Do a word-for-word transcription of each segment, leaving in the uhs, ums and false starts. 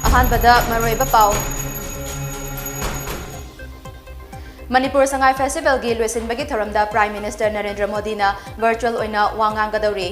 ꯑꯍꯥꯟꯕꯗ ꯃꯔꯨꯑꯣꯏꯕ ꯄꯥꯎ꯫ ꯃꯅꯤꯄꯨꯔ ꯁꯉꯥꯏ ꯐꯦꯁꯇꯤꯚꯦꯜꯒꯤ ꯂꯣꯏꯁꯤꯟꯕꯒꯤ ꯊꯧꯔꯝꯗ Prime Minister ꯅꯔꯦꯟꯗ꯭ꯔ ꯃꯣꯗꯤꯅ virtual ꯑꯣꯏꯅ ꯋꯥ ꯉꯥꯡꯒꯗꯧꯔꯤ꯫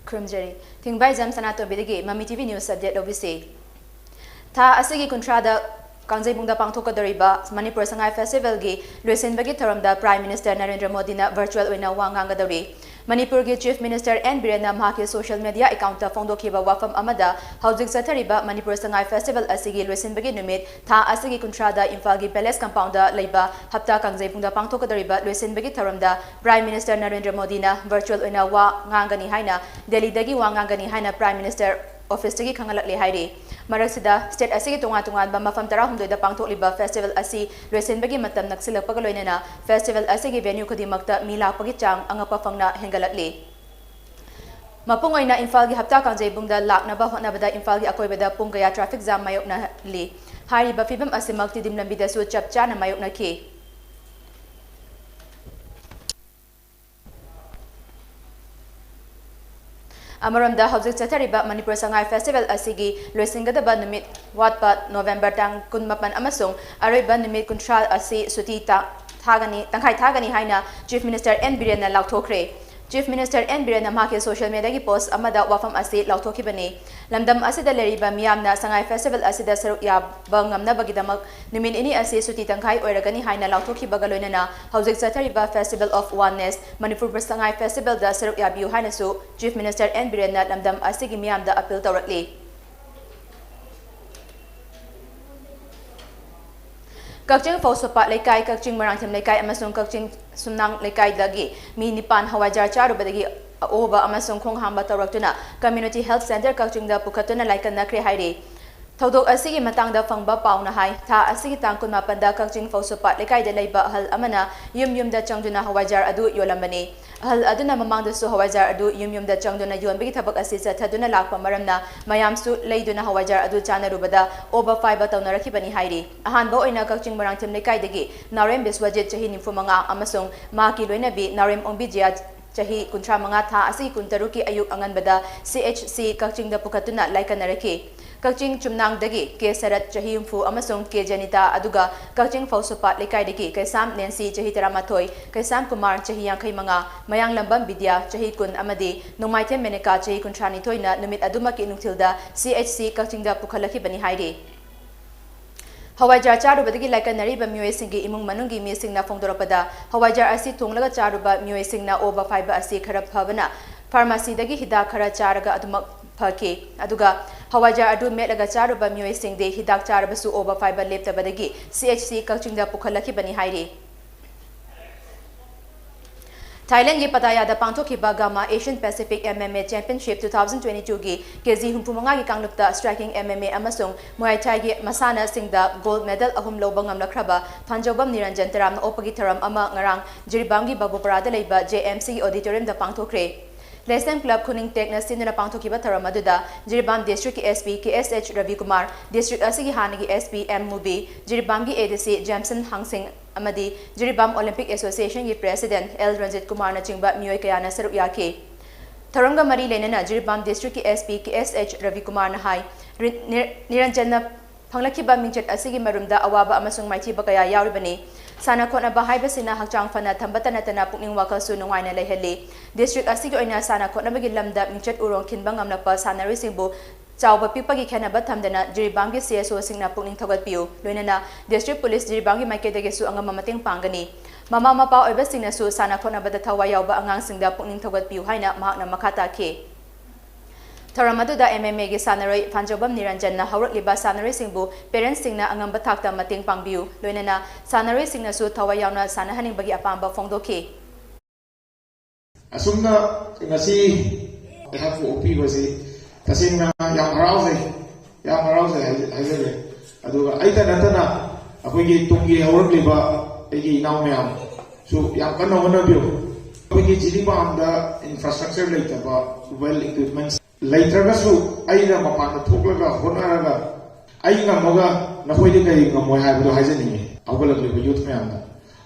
ꯈꯨꯔꯨꯝꯖꯔꯤ꯫ ꯊꯤꯡꯕꯥꯏꯖꯝ ꯁꯅꯥꯇꯣꯝꯕꯤꯗꯒꯤ ꯃꯃꯤ T V News update ꯂꯧꯕꯤꯁꯤ꯫ ꯊꯥ ꯑꯁꯤꯒꯤ ꯀꯨꯟꯊ꯭ꯔꯥꯗ ꯀꯥꯡꯖꯩꯕꯨꯡꯗ ꯄꯥꯡꯊꯣꯛꯀꯗꯧꯔꯤꯕ ꯃꯅꯤꯄꯨꯔ ꯁꯉꯥꯏ ꯐꯦꯁꯇꯤꯚꯦꯜꯒꯤ ꯂꯣꯏꯁꯤꯟꯕꯒꯤ ꯊꯧꯔꯝꯗ Prime Minister ꯅꯔꯦꯟꯗ꯭ꯔ ꯃꯣꯗꯤꯅ virtual ꯑꯣꯏꯅ ꯋꯥ ꯉꯥꯡꯒꯗꯧꯔꯤ꯫ ꯃꯅꯤꯄꯨꯔꯒꯤ Chief Minister ꯑꯦꯟ ꯕꯤꯔꯦꯟꯅ ꯃꯍꯥꯛꯀꯤ social media account ꯐꯣꯡꯗꯣꯛꯈꯤꯕ ꯋꯥꯐꯝ ꯑꯃꯗ, ꯍꯧꯖꯤꯛ ꯆꯠꯊꯔꯤꯕ ꯃꯅꯤꯄꯨꯔ ꯁꯉꯥꯏ ꯐꯦꯁꯇꯤꯚꯦꯜ ꯑꯁꯤꯒꯤ ꯂꯣꯏꯁꯤꯟꯕꯒꯤ ꯅꯨꯃꯤꯠ ꯊꯥ ꯑꯁꯤꯒꯤ ꯀꯨꯟꯊ꯭ꯔꯥꯗ ꯏꯝꯐꯥꯜꯒꯤ Palace compound ꯗ ꯂꯩꯕ ꯍꯞꯇꯥ ꯀꯥꯡꯖꯩꯕꯨꯡꯗ ꯄꯥꯡꯊꯣꯛꯀꯗꯧꯔꯤꯕ ꯂꯣꯏꯁꯤꯟꯕꯒꯤ ꯊꯧꯔꯝꯗ Prime Minister ꯅꯔꯦꯟꯗ꯭ꯔ ꯃꯣꯗꯤꯅ virtual ꯑꯣꯏꯅ ꯋꯥ ꯉꯥꯡꯒꯅꯤ ꯍꯥꯏꯅ ꯗꯦꯜꯂꯤꯗꯒꯤ ꯋꯥ ꯉꯥꯡꯒꯅꯤ ꯍꯥꯏꯅ Prime Minister office ꯇꯒꯤ ꯈꯪꯍꯜꯂꯛꯂꯦ ꯍꯥꯏꯔꯤ꯫ ꯃꯔꯛꯁꯤꯗ state ꯑꯁꯤꯒꯤ ꯇꯣꯉꯥꯟ ꯇꯣꯉꯥꯟꯕ ꯃꯐꯝ ꯇꯔꯥꯍꯨꯝꯗꯣꯏꯗ ꯄꯥꯡꯊꯣꯛꯂꯤꯕ festival ꯑꯁꯤ ꯂꯣꯏꯁꯤꯟꯕꯒꯤ ꯃꯇꯝ ꯅꯛꯁꯤꯜꯂꯛꯄꯒ ꯂꯣꯏꯅꯅ festival ꯑꯁꯤꯒꯤ venue ꯈꯨꯗꯤꯡꯃꯛꯇ ꯃꯤ ꯂꯥꯛꯄꯒꯤ ꯆꯥꯡ ꯑꯉꯛꯄ ꯐꯪꯅ ꯍꯦꯟꯒꯠꯂꯛꯂꯤ꯫ ꯃꯄꯨꯡ ꯑꯣꯏꯅ ꯏꯝꯐꯥꯜꯒꯤ ꯍꯞꯇꯥ ꯀꯥꯡꯖꯩꯕꯨꯡꯗ ꯂꯥꯛꯅꯕ ꯍꯣꯠꯅꯕꯗ ꯏꯝꯐꯥꯜꯒꯤ ꯑꯀꯣꯏꯕꯗ ꯄꯨꯡ ꯀꯌꯥ traffic jam ꯃꯥꯌꯣꯛꯅꯍꯜꯂꯤ꯫ ꯍꯥꯏꯔꯤꯕ ꯐꯤꯕꯝ ꯑꯁꯤꯃꯛ ꯇꯤꯗꯤꯝ ꯂꯝꯕꯤꯗꯁꯨ ꯆꯞ ꯆꯥꯅ ꯃꯥꯌꯣꯛꯅꯈꯤ꯫ ꯑꯃꯔꯣꯝꯗ, ꯍꯧꯖꯤꯛ ꯆꯠꯊꯔꯤꯕ ꯃꯅꯤꯄꯨꯔ ꯁꯉꯥꯏ festival ꯑꯁꯤꯒꯤ ꯂꯣꯏꯁꯤꯟꯒꯗꯕ ꯅꯨꯃꯤꯠ ꯋꯥꯠꯄ November ꯇꯥꯡ ꯀꯨꯟꯃꯥꯄꯟ ꯑꯃꯁꯨꯡ ꯑꯔꯣꯏꯕ ꯅꯨꯃꯤꯠ ꯀꯨꯟꯊ꯭ꯔꯥ ꯑꯁꯤ ꯁꯨꯇꯤ ꯇꯥ-, ꯊꯥꯒꯅꯤ, ꯇꯪꯈꯥꯏ ꯊꯥꯒꯅꯤ ꯍꯥꯏꯅ Chief Minister ꯑꯦꯟ ꯕꯤꯔꯦꯟꯅ ꯂꯥꯎꯊꯣꯛꯈ꯭ꯔꯦ꯫ Chief Minister ꯑꯦꯟ ꯕꯤꯔꯦꯟꯅ ꯃꯍꯥꯛꯀꯤ social media ꯒꯤ post ꯑꯃꯗ ꯋꯥꯐꯝ ꯑꯁꯤ ꯂꯥꯎꯊꯣꯛꯈꯤꯕꯅꯤ꯫ ꯂꯝꯗꯝ ꯑꯁꯤꯗ ꯂꯩꯔꯤꯕ ꯃꯤꯌꯥꯝꯅ ꯁꯉꯥꯏ festival ꯑꯁꯤꯗ ꯁꯔꯨꯛ ꯌꯥꯕ ꯉꯝꯅꯕꯒꯤꯗꯃꯛ ꯅꯨꯃꯤꯠ ꯅꯤꯅꯤ ꯑꯁꯤ ꯁꯨꯇꯤ ꯇꯪꯈꯥꯏ ꯑꯣꯏꯔꯒꯅꯤ ꯍꯥꯏꯅ ꯂꯥꯎꯊꯣꯛꯈꯤꯕꯒ ꯂꯣꯏꯅꯅ ꯍꯧꯖꯤꯛ ꯆꯠꯊꯔꯤꯕ Festival of Oneness Manipur Sangai festival ꯗ ꯁꯔꯨꯛ ꯌꯥꯕꯤꯌꯨ ꯍꯥꯏꯅꯁꯨ Chief Minister ꯑꯦꯟ ꯕꯤꯔꯦꯟꯅ ꯂꯝꯗꯝ ꯑꯁꯤꯒꯤ ꯃꯤꯌꯥꯝꯗ appeal ꯇꯧꯔꯛꯂꯤ꯫ ꯀꯛꯆꯤꯡ ꯐꯧꯁꯣꯄꯥꯠ ꯂꯩꯀꯥꯏ, ꯀꯛꯆꯤꯡ ꯃꯣꯏꯔꯥꯡꯊꯦꯝ ꯂꯩꯀꯥꯏ ꯑꯃꯁꯨꯡ ꯀꯛꯆꯤꯡ ꯁꯨꯝꯅꯥꯡ ꯂꯩꯀꯥꯏꯗꯒꯤ ꯃꯤ ꯅꯤꯄꯥꯟ ꯍꯋꯥꯏꯖꯥꯔ ꯆꯥꯔꯨꯕꯗꯒꯤ ꯑꯣꯕ ꯑꯃꯁꯨꯡ ꯈꯣꯡ ꯍꯥꯝꯕ ꯇꯧꯔꯛꯇꯨꯅ Community Health Centre ꯀꯛꯆꯤꯡꯗ ꯄꯨꯈꯠꯇꯨꯅ ꯂꯥꯏꯀꯠꯅꯈ꯭ꯔꯦ ꯍꯥꯏꯔꯤ꯫ ꯊꯧꯗꯣꯛ ꯑꯁꯤꯒꯤ ꯃꯇꯥꯡꯗ ꯐꯪꯕ ꯄꯥꯎꯅ ꯍꯥꯏ, ꯊꯥ ꯑꯁꯤꯒꯤ ꯇꯥꯡ ꯀꯨꯟꯃꯥꯄꯟꯗ ꯀꯛꯆꯤꯡ ꯐꯧꯁꯣꯄꯥꯠ ꯂꯩꯀꯥꯏꯗ ꯂꯩꯕ ꯑꯍꯜ ꯑꯃꯅ ꯌꯨꯝ ꯌꯨꯝꯗ ꯆꯪꯗꯨꯅ ꯍꯋꯥꯏꯖꯥꯔ ꯑꯗꯨ ꯌꯣꯜꯂꯝꯕꯅꯤ꯫ ꯑꯍꯜ ꯑꯗꯨꯅ ꯃꯃꯥꯡꯗꯁꯨ ꯍꯋꯥꯏꯖꯥꯔ ꯑꯗꯨ ꯌꯨꯝ ꯌꯨꯝꯗ ꯆꯪꯗꯨꯅ ꯌꯣꯟꯕꯒꯤ ꯊꯕꯛ ꯑꯁꯤ ꯆꯠꯊꯗꯨꯅ ꯂꯥꯛꯄ ꯃꯔꯝꯅ ꯃꯌꯥꯝꯁꯨ ꯂꯩꯗꯨꯅ ꯍꯋꯥꯏꯖꯥꯔ ꯑꯗꯨ ꯆꯥꯅꯔꯨꯕꯗ ꯑꯣꯕ ꯐꯥꯏꯕ ꯇꯧꯅꯔꯛꯈꯤꯕꯅꯤ ꯍꯥꯏꯔꯤ꯫ ꯑꯍꯥꯟꯕ ꯑꯣꯏꯅ ꯀꯛꯆꯤꯡ ꯃꯣꯏꯔꯥꯡꯊꯦꯝ ꯂꯩꯀꯥꯏꯗꯒꯤ ꯅꯥꯎꯔꯦꯝ ꯕꯤꯁ꯭ꯋꯖꯤꯠ, ꯆꯍꯤ ꯅꯤꯐꯨ ꯃꯉꯥ, ꯑꯃꯁꯨꯡ ꯃꯍꯥꯛꯀꯤ ꯂꯣꯏꯅꯕꯤ ꯅꯥꯎꯔꯦꯝ ꯑꯣꯡꯕꯤꯖꯤꯌꯥ, ꯆꯍꯤ ꯀꯨꯟꯊ꯭ꯔꯥ ꯃꯉꯥ, ꯊꯥ ꯑꯁꯤꯒꯤ ꯀꯨꯟ ꯇꯔꯨꯛꯀꯤ ꯑꯌꯨꯛ ꯑꯉꯟꯕꯗ C H C ꯀꯛꯆꯤꯡꯗ ꯄꯨꯈꯠꯇꯨꯅ ꯂꯥꯏꯀꯠꯅꯔꯛꯈꯤ꯫ ꯀꯛꯆꯤꯡ ꯆꯨꯝꯅꯥꯡꯗꯒꯤ ꯀꯦ ꯁꯔꯠ, ꯆꯍꯤ ꯍꯨꯝꯐꯨ, ꯑꯃꯁꯨꯡ ꯀꯦ ꯖꯦꯅꯤꯇꯥ, ꯑꯗꯨꯒ ꯀꯛꯆꯤꯡ ꯐꯧꯁꯨꯄꯥꯠ ꯂꯩꯀꯥꯏꯗꯒꯤ ꯀꯩꯁꯥꯝ ꯅꯦꯟꯁꯤ, ꯆꯍꯤ ꯇꯔꯥꯃꯥꯊꯣꯏ, ꯀꯩꯁꯥꯝ ꯀꯨꯃꯥꯔ, ꯆꯍꯤ ꯌꯥꯡꯈꯩ ꯃꯉꯥ, ꯃꯌꯥꯡꯂꯝꯕꯝ ꯕꯤꯗ꯭ꯌꯥ, ꯆꯍꯤ ꯀꯨꯟ, ꯑꯃꯗꯤ ꯅꯣꯡꯃꯥꯏꯊꯦꯝ ꯃꯦꯅꯦꯀꯥ, ꯆꯍꯤ ꯀꯨꯟꯊ꯭ꯔꯥ ꯅꯤꯊꯣꯏꯅ ꯅꯨꯃꯤꯠ ꯑꯗꯨꯃꯛꯀꯤ ꯅꯨꯡꯊꯤꯜꯗ C H C ꯀꯛꯆꯤꯡꯗ ꯄꯨꯈꯠꯂꯛꯈꯤꯕꯅꯤ ꯍꯥꯏꯔꯤ꯫ ꯍꯋꯥꯏꯖꯥꯔ ꯆꯥꯔꯨꯕꯗꯒꯤ ꯂꯥꯏꯀꯠꯅꯔꯤꯕ ꯃꯤꯑꯣꯏꯁꯤꯡꯒꯤ ꯏꯃꯨꯡ ꯃꯅꯨꯡꯒꯤ ꯃꯤꯁꯤꯡꯅ ꯐꯣꯡꯗꯣꯔꯛꯄꯗ, ꯍꯋꯥꯏꯖꯥꯔ ꯑꯁꯤ ꯊꯣꯡꯂꯒ ꯆꯥꯔꯨꯕ ꯃꯤꯑꯣꯏꯁꯤꯡꯅ ꯑꯣꯕ ꯐꯥꯏꯕ ꯑꯁꯤ ꯈꯔ ꯐꯕꯅ ꯐꯥꯔꯃꯥꯁꯤꯗꯒꯤ ꯍꯤꯗꯥꯛ ꯈꯔ ꯆꯥꯔꯒ ꯑꯗꯨꯃꯛ ꯐꯈꯤ꯫ ꯑꯗꯨꯒ ꯍꯋꯥꯏꯖꯥꯔ ꯑꯗꯨ ꯃꯦꯠꯂꯒ ꯆꯥꯔꯨꯕ ꯃꯤꯑꯣꯏꯁꯤꯡꯗꯤ ꯍꯤꯗꯥꯛ ꯆꯥꯔꯕꯁꯨ ꯑꯣꯕ ꯐꯥꯏꯕ ꯂꯦꯞꯇꯕꯗꯒꯤ C H C ꯀꯛꯆꯤꯡꯗ ꯄꯨꯈꯠꯂꯛꯈꯤꯕꯅꯤ ꯍꯥꯏꯔꯤ꯫ ꯊꯥꯏꯂꯦꯟꯒꯤ ꯄꯇꯥꯌꯥꯗ ꯄꯥꯡꯊꯣꯛꯈꯤꯕ gamma Asian Pacific M M A Championship two thousand twenty-two ꯒꯤ ꯀꯦ ꯖꯤ ꯍꯨꯝꯐꯨ ꯃꯉꯥꯒꯤ ꯀꯥꯡꯂꯨꯞꯇ striking, M M A ꯑꯃꯁꯨꯡ Muay Thai ꯒꯤ ꯃꯁꯥꯟꯅꯁꯤꯡꯗ gold medal ꯑꯍꯨꯝ ꯂꯧꯕ ꯉꯝꯂꯛꯈ꯭ꯔꯕ ꯐꯥꯟꯖꯧꯕꯝ ꯅꯤꯔꯟꯖꯟ ꯇꯔꯥꯝꯅ ꯑꯣꯛꯄꯒꯤ ꯊꯧꯔꯝ ꯑꯃ ꯉꯔꯥꯡ ꯖꯤꯔꯤꯕꯥꯝꯒꯤ ꯕꯥꯕꯨꯄꯔꯥꯗ ꯂꯩꯕ J M C ꯒꯤ auditorium ꯗ ꯄꯥꯡꯊꯣꯛꯈ꯭ꯔꯦ꯫ ꯂꯩꯁꯦꯝ club ꯈꯨꯅꯤꯡ ꯇꯦꯛꯅ ꯁꯤꯟꯗꯨꯅ ꯄꯥꯡꯊꯣꯛꯈꯤꯕ ꯊꯧꯔꯝ ꯑꯗꯨꯗ ꯖꯤꯔꯤꯕꯥꯝ district ꯀꯤ S P K S H ꯔꯕꯤꯀꯨꯃꯥꯔ, district ꯑꯁꯤꯒꯤ ꯍꯥꯟꯅꯒꯤ S P M movie, ꯖꯤꯔꯤꯕꯥꯝꯒꯤ A D C ꯖꯦꯝꯁꯟ ꯍꯥꯡꯁꯤꯡ ꯑꯃꯗꯤ ꯖꯤꯔꯤꯕꯥꯝ Olympic Association ꯒꯤ president L ꯔꯟꯖꯤꯠ ꯀꯨꯃꯥꯔꯅꯆꯤꯡꯕ ꯃꯤꯑꯣꯏ ꯀꯌꯥꯅ ꯁꯔꯨꯛ ꯌꯥꯈꯤ꯫ ꯊꯧꯔꯝꯒ ꯃꯔꯤ ꯂꯩꯅꯅ ꯖꯤꯔꯤꯕꯥꯝ district ꯀꯤ S P K S H ꯔꯕꯤꯀꯨꯃꯥꯔꯅ ꯍꯥꯏ, ꯔꯤ-, ꯅꯤꯔ-, ꯅꯤꯔꯟꯖꯟꯅ ꯐꯪꯂꯛꯈꯤꯕ ꯃꯤꯡꯆꯠ ꯑꯁꯤꯒꯤ ꯃꯔꯨꯝꯗ ꯑꯋꯥꯕ ꯑꯃꯁꯨꯡ ꯃꯥꯏꯊꯤꯕ ꯀꯌꯥ ꯌꯥꯎꯔꯤꯕꯅꯤ꯫ ꯁꯥꯟꯅ ꯈꯣꯠꯅꯕ ꯍꯥꯏꯕꯁꯤꯅ ꯍꯛꯆꯥꯡ ꯐꯅ ꯊꯝꯕꯇ ꯅꯠꯇꯅ ꯄꯨꯛꯅꯤꯡ ꯋꯥꯈꯜꯁꯨ ꯅꯨꯡꯉꯥꯏꯅ ꯂꯩꯍꯜꯂꯤ꯫ District ꯑꯁꯤꯒꯤ ꯑꯣꯏꯅ ꯁꯥꯟꯅ ꯈꯣꯠꯅꯕꯒꯤ ꯂꯝꯗ ꯃꯤꯡꯆꯠ ꯎꯔꯣꯡ ꯈꯤꯟꯕ ꯉꯝꯂꯛꯄ ꯁꯥꯟꯅꯔꯣꯏꯁꯤꯡꯕꯨ ꯆꯥꯎꯕ ꯄꯤꯛꯄꯒꯤ ꯈꯦꯠꯅꯕ ꯊꯝꯗꯅ ꯖꯤꯔꯤꯕꯥꯝꯒꯤ C S O ꯁꯤꯡꯅ ꯄꯨꯛꯅꯤꯡ ꯊꯧꯒꯠꯄꯤꯌꯨ꯫ ꯂꯣꯏꯅꯅ district police ꯖꯤꯔꯤꯕꯥꯝꯒꯤ ꯃꯥꯏꯀꯩꯗꯒꯤꯁꯨ ꯑꯉꯝꯕ ꯃꯇꯦꯡ ꯄꯥꯡꯒꯅꯤ꯫ ꯃꯃꯥ ꯃꯄꯥ ꯑꯣꯏꯕꯁꯤꯡꯅꯁꯨ ꯁꯥꯟꯅ ꯈꯣꯠꯅꯕꯗ ꯊꯋꯥꯏ ꯌꯥꯎꯕ ꯑꯉꯥꯡꯁꯤꯡꯗ ꯄꯨꯛꯅꯤꯡ ꯊꯧꯒꯠꯄꯤꯌꯨ ꯍꯥꯏꯅ ꯃꯍꯥꯛꯅ ꯃꯈꯥ ꯇꯥꯈꯤ꯫ ꯊꯧꯔꯝ ꯑꯗꯨꯗ M M A ꯒꯤ ꯁꯥꯟꯅꯔꯣꯏ ꯐꯥꯟꯖꯧꯕꯝ ꯅꯤꯔꯟꯖꯟꯅ ꯍꯧꯔꯛꯂꯤꯕ ꯁꯥꯟꯅꯔꯣꯏꯁꯤꯡꯕꯨ parents ꯁꯤꯡꯅ ꯑꯉꯝꯕ ꯊꯥꯛꯇ ꯃꯇꯦꯡ ꯄꯥꯡꯕꯤꯌꯨ, ꯂꯣꯏꯅꯅ ꯁꯥꯟꯅꯔꯣꯏꯁꯤꯡꯅꯁꯨ ꯊꯋꯥꯏ ꯌꯥꯎꯅ ꯁꯥꯟꯅꯍꯟꯅꯤꯡꯕꯒꯤ ꯑꯄꯥꯝꯕ ꯐꯣꯡꯗꯣꯛꯈꯤ꯫ ꯑꯁꯨꯝꯅ ꯉꯁꯤ ꯑꯩꯍꯥꯛꯄꯨ ꯑꯣꯛꯄꯤꯕꯁꯤ ꯇꯁꯦꯡꯅ ꯌꯥꯝ ꯍꯔꯥꯎꯖꯩ, ꯌꯥꯝ ꯍꯔꯥꯎꯖꯩ ꯍꯥꯏꯖ-, ꯍꯥꯏꯖꯒꯦ꯫ ꯑꯗꯨꯒ ꯑꯩꯇ ꯅꯠꯇꯅ ꯑꯩꯈꯣꯏꯒꯤ ꯇꯨꯡꯒꯤ ꯍꯧꯔꯛꯂꯤꯕ ꯑꯩꯒꯤ ꯏꯅꯥꯎ ꯃꯌꯥꯝꯁꯨ ꯌꯥꯝ ꯀꯟꯅ ꯍꯣꯠꯅꯕꯤꯌꯨ꯫ ꯑꯩꯈꯣꯏꯒꯤ ꯖꯤꯔꯤꯕꯥꯝꯗ infrastructure ꯂꯩꯇꯕ, well equipments ꯂꯩꯇ꯭ꯔꯒꯁꯨ ꯑꯩꯅ ꯃꯄꯥꯟꯗ ꯊꯣꯛꯂꯒ ꯍꯣꯠꯅꯔꯒ ꯑꯩ ꯉꯝꯃꯒ ꯅꯈꯣꯏꯗꯤ ꯀꯔꯤ ꯉꯝꯃꯣꯏ ꯍꯥꯏꯕꯗꯣ ꯍꯥꯏꯖꯅꯤꯡꯉꯤ ꯍꯧꯒꯠꯂꯛꯂꯤꯕ youth ꯃꯌꯥꯝꯗ꯫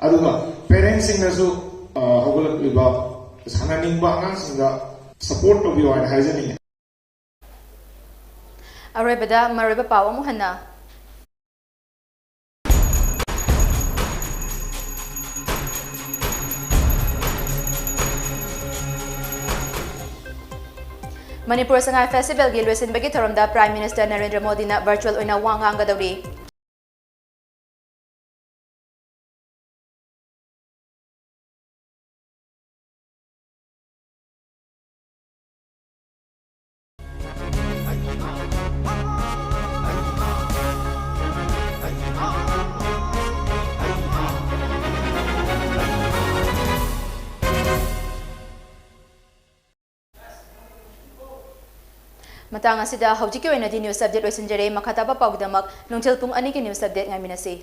ꯑꯗꯨꯒ parents ꯁꯤꯡꯅꯁꯨ, ꯑ, ꯍꯧꯒꯠꯂꯛꯂꯤꯕ ꯁꯥꯟꯅꯅꯤꯡꯕ ꯑꯉꯥꯡꯁꯤꯡꯗ support ꯇꯧꯕꯤꯌꯨ ꯍꯥꯏꯅ ꯍꯥꯏꯖꯅꯤꯡꯉꯤ꯫ ꯑꯔꯣꯏꯕꯗ ꯃꯔꯨꯑꯣꯏꯕ ꯄꯥꯎ ꯑꯃꯨꯛ ꯍꯟꯅ꯫ ꯃꯅꯤꯄꯨꯔ ꯁꯉꯥꯏ festival ꯒꯤ ꯂꯣꯏꯁꯤꯟꯕꯒꯤ ꯊꯧꯔꯝꯗ Prime Minister ꯅꯔꯦꯟꯗ꯭ꯔ ꯃꯣꯗꯤꯅ virtual ꯑꯣꯏꯅ ꯋꯥ ꯉꯥꯡꯒꯗꯧꯔꯤ꯫ ꯃꯇꯥꯡ ꯑꯁꯤꯗ ꯍꯧꯖꯤꯛꯀꯤ ꯑꯣꯏꯅꯗꯤ news update ꯂꯣꯏꯁꯤꯟꯖꯔꯦ꯫ ꯃꯈꯥ ꯇꯥꯕ ꯄꯥꯎꯒꯤꯗꯃꯛ ꯅꯨꯡꯊꯤꯜ ꯄꯨꯡ ꯑꯅꯤꯒꯤ news update ꯉꯥꯏꯃꯤꯟꯅꯁꯤ꯫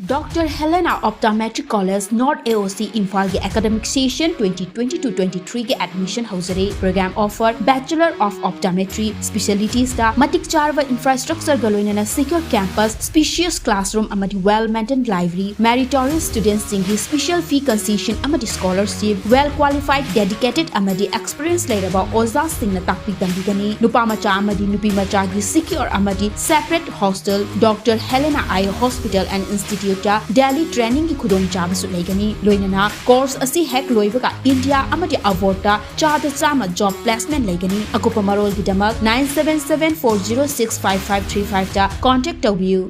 Doctor Helena Optometric College, North A O C, ꯏꯝꯐꯥꯜꯒꯤ academic session twenty twenty-two twenty-three ꯒꯤ admission ꯍꯧꯖꯔꯦ꯫ Program offer: Bachelor of Optometry, specialitiesꯇ ꯃꯇꯤꯛ ꯆꯥꯔꯕ infrastructureꯒ ꯂꯣꯏꯅꯅ secure campus, spacious classroom ꯑꯃꯗꯤ well-maintained library, meritorious studentꯁꯤꯡꯒꯤ special fee concession ꯑꯃꯗꯤ scholarship, well-qualified, dedicated ꯑꯃꯗꯤ experience ꯂꯩꯔꯕ ꯑꯣꯖꯥꯁꯤꯡꯅ ꯇꯥꯛꯄꯤ ꯇꯝꯕꯤꯒꯅꯤ꯫ ꯅꯨꯄꯥ ꯃꯆꯥ ꯑꯃꯗꯤ ꯅꯨꯄꯤ ꯃꯆꯥꯒꯤ secure ꯑꯃꯗꯤ separate hostel, Doctor Helena Eye Hospital and Instituteꯇ daily trainingꯒꯤ ꯈꯨꯗꯣꯡꯆꯥꯕꯁꯨ ꯂꯩꯒꯅꯤ꯫ ꯂꯣꯏꯅꯅ course ꯑꯁꯤ ꯍꯦꯛ ꯂꯣꯏꯕꯒ India ꯑꯃꯗꯤ abroadꯇ ꯆꯥꯗ ꯆꯥꯝꯃ job placement ꯂꯩꯒꯅꯤ꯫ ꯑꯀꯨꯞꯄ ꯃꯔꯣꯜꯒꯤꯗꯃꯛ nine seven seven four zero six five five three fiveꯇ contact ꯇꯧꯕꯤꯌꯨ꯫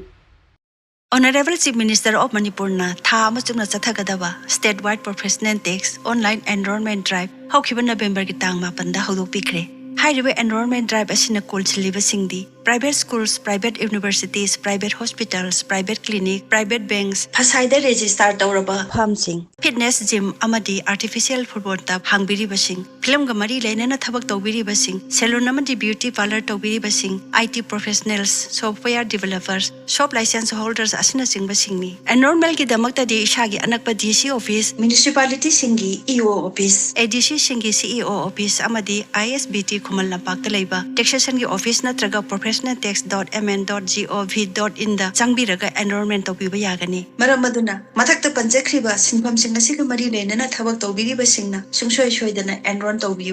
Honorable Chief Minister of Manipurꯅ ꯊꯥ ꯑꯃ ꯆꯨꯞꯅ ꯆꯠꯊꯒꯗꯕ state wide professional tax online enrollment drive ꯍꯧꯈꯤꯕ ꯅꯕꯦꯝꯕꯔꯒꯤ ꯇꯥꯡ ꯃꯥꯄꯟꯗ ꯍꯧꯗꯣꯛꯄꯤꯈ꯭ꯔꯦ꯫ ꯍꯥꯏꯔꯤꯕ enrollment drive ꯑꯁꯤꯅ ꯀꯣꯟꯁꯤꯜꯂꯤꯕꯁꯤꯡꯗꯤ private schools, private universities, private hospitals, private clinic, private banks, ꯐꯁꯥꯏꯗ register ꯇꯧꯔꯕ firmꯁꯤꯡ, fitness gym ꯑꯃꯗꯤ artificial football turf ꯍꯥꯡꯕꯤꯔꯤꯕꯁꯤꯡ, ꯐꯤꯂꯝꯒ ꯃꯔꯤ ꯂꯩꯅꯅ ꯊꯕꯛ ꯇꯧꯕꯤꯔꯤꯕꯁꯤꯡ, salon ꯑꯃꯗꯤ beauty parlour ꯇꯧꯕꯤꯔꯤꯕꯁꯤꯡ, I T professionals, software developers, shop license holders ꯑꯁꯤꯅꯆꯤꯡꯕꯁꯤꯡꯅꯤ꯫ Enrollmentꯀꯤꯗꯃꯛꯇꯗꯤ ꯏꯁꯥꯒꯤ ꯑꯅꯛꯄ D C office, municipalityꯁꯤꯡꯒꯤ E O office, A D Cꯁꯤꯡꯒꯤ C E O office ꯑꯃꯗꯤ I S B T ꯈꯨꯃꯟ ꯂꯝꯄꯥꯛꯇ ꯂꯩꯕ taxationꯒꯤ office ꯅꯠꯇ꯭ꯔꯒ professional tax dot M N dot G O V dot inꯗ ꯆꯪꯕꯤꯔꯒ enrollment ꯇꯧꯕꯤꯕ ꯌꯥꯒꯅꯤ꯫ ꯃꯔꯝ ꯑꯗꯨꯅ ꯃꯊꯛꯇ ꯄꯟꯖꯈ꯭ꯔꯤꯕ ꯁꯤꯟꯐꯝꯁꯤꯡ ꯑꯁꯤꯒ ꯃꯔꯤ ꯂꯩꯅꯅ ꯊꯕꯛ ꯇꯧꯕꯤꯔꯤꯕꯁꯤꯡꯅ ꯁꯨꯡꯁꯣꯏ ꯁꯣꯏꯗꯅ enroll ꯇꯧꯕꯤꯌꯨ꯫